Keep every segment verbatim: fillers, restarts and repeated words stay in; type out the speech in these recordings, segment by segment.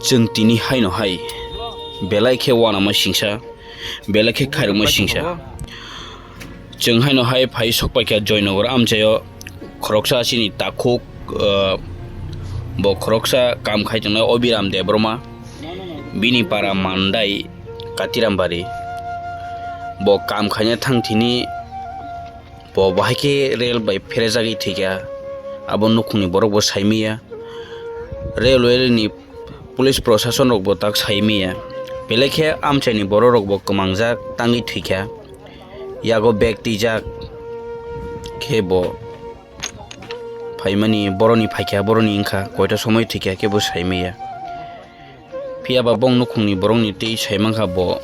Chwng tini haino hai belai khe uanama singsa, belai khe khairokma singsa. Chwng haino hai phai sokpaikha Joynagar amchaio khoroksa chini takhuk, ah, bo khoroksa kam khai tongnai Obiram Debbarma, bini para Mandai Katirambari. Bo kam khaina thang thini bo bahai khe rel bai pherejagwi thwikha, abo nukhungni borok bo saimaya. Railway ni police prosason rok bo tak saimaya. Belai khe amchaini borok rok bo kwmangjak tangwi thwikha. Yago bag twijak khe bo phaimani boroni phaikha, boroni wngkha koita somoi thwikha khe bo saimaya. Phiya ba bong nukhungni borokni twi saimankha bo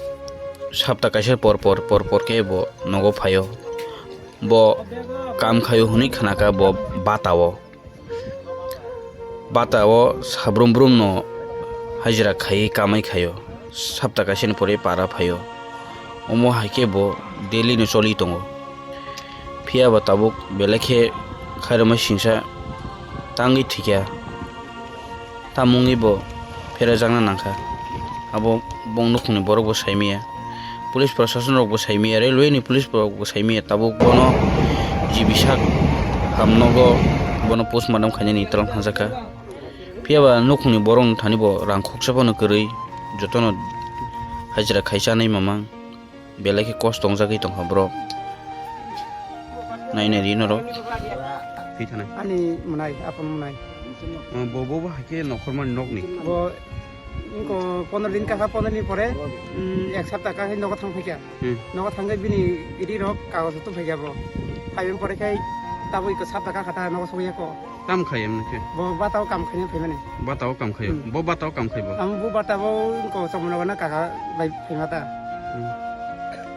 sapta kaisa por por, por por khe bo nogo phaio. Bo kam khaio hwnwi khnakha bo bata o. Bata o sabrum brum no hajira khai kamai khaio. Sapta kaisa ni pore para phaio. Omo hai khe bo daily no choli tongo. Phiya ba tabuk belai khe khairokma singsa tangwi thwikha. Tamungwi bo pherajakna nangkha. Abo bong nukhungni borok bo saimaya. Police prosason rok bo saimaya, railway ni police rok bo saimaya. Tabuk bono jibisak hamnogo bono postmortem khainani twlang thangjakha. Phiya ba nukhungni borok ni thani bo rang khoksa phano kwrwi, jotono hajira khai chanai mamang. Belai khe kosto wngjagwi tongkha borok. Nainai ri norok. Twi thanai. Ani mwnai, apon mwnai. Oh, bo, bo, bo hai khe nokhormani nokni. Bo, wngkha pondro din kha, pondro din pore, hmm, ek sapta kha hai nogo thang phaikha. Hmm. Nogo thangwi bini ri rok kagoj tong phaikha bo. Phaiwi pore khai tabuk iko sapta kha kha ta nogo sogwi ya ko. Kam khai emne khe? Bo bata o kam khaina phaimani. Bata o kam khaio? Hmm. Bo bata o kam khai bo? Ang bo bata o wngko chomno gana kaka bai phaima ta. Hmm.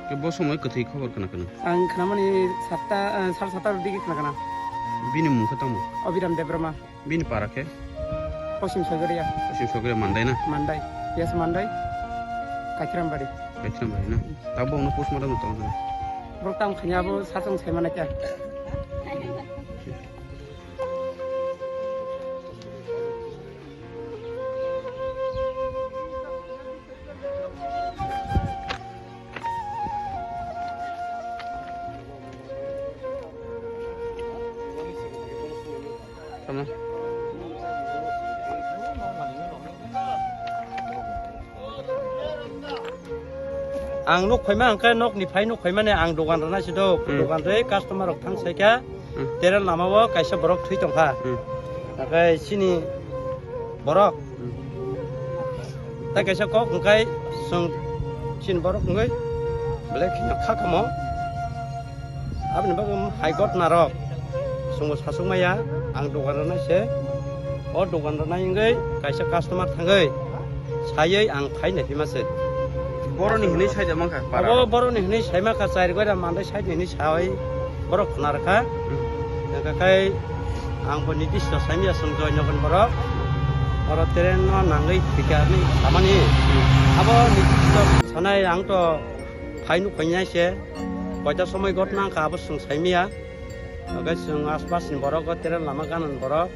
Ke bo somoi kwthwi khobor khna khna? Ang khnamani satta, eh, sar satta digi khna khna. Bini mung khe tamo? Obiram Debbarma. Bini para khe? Posim Sogoria. Posim Sogoria Mandai na? Mandai. Yes, Mandai. Kakiram bari. Kakiram bari na? Tabo ono postmortem tong na? Bo kam khanya bo sachong sai mana kya? Tama. Ang nuk phaima hwnkhe nokni phai nuk phaimani ang dogan rwna si do. Hmm. Dogan rwi customer rok thang sai kha. Hmm. Tere lama o kaisa borok thwi tong kha. Hmm. Hwnkhe chini borok. Hmm. Tai kaisa kok hwnkhe chwng chini borok wngwi belai kheno kha kamo. Aboni bagwi hai gotna rok chwngbo sasuk maya, ang dogan rwnai se. O dogan rwnai wngwi kaisa customer thangwi saiwi ang phai naiphima se. Boroni hwnwi saida mankha para? Abo boroni hwnwi saima kha, chari gora mandai side ni hwnwi sai borok khna rwkha. Hmm. Hwnkha khai ang bo nitisto saimya chwng Joynagar borok. Oro train no nangwi thwikha hinwi samani. Hmm. Abo nitisto sanai ang to phai nuk phainai se. Koita somoi gotna wngkha abo chwng saimya. Hwnkhe chwng aspas ni borok o train lama gana ni borok.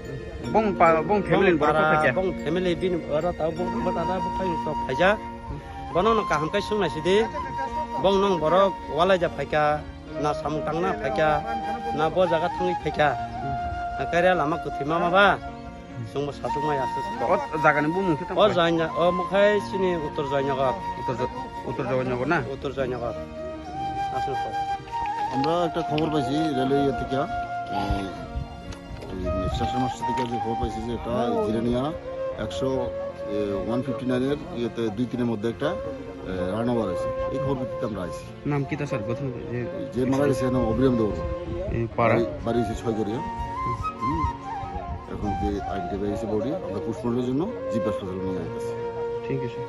Bong pa, bong family ni borok para, khe kya? Bong family bini oro tao bong bata da bukhai sok phaijak. Bono no kaham khe swngnai sidi. Bong nong borok walai ja phaikha, na samung tangna phaikha, na bo jaga thangwi phaikha. Hwnkhe re lama kwthwi mama ba. Chwngbo sachukmai aswk. O jagani bumung khe tamo? O Joyna-, o mokhai chini Uttor Joynagar. Uttor Jo-, Uttor Joynagar na? Uttor Joynagar. Aswk. আমরা একটা খবর পাইছি রেলওয়ে ইয়ে থেকে, আহ, এই station master থেকে যে খবর পাইছি যে একটা জিরানিয়া একশো, এ, ওয়ান ফিফটি নাইনের ইয়েতে দুই তিনের মধ্যে একটা, এ, রান ওভার আছে। এই খবর ভিত্তিতে আমরা আইছি। নাম কিতা স্যার? প্রথম যে যে মারা গেছে এর নাম অবিরাম দেবর। এই পাড়া? বাড়ি, বাড়ি হচ্ছে ছয়গড়িয়া। হুম। এখন যে আইডেন্টিফাই হয়েছে বডি, আমরা পোস্টমর্টমের জন্য জিপ হাসপাতালে নিয়ে যাইতেছি। ঠিক আছে।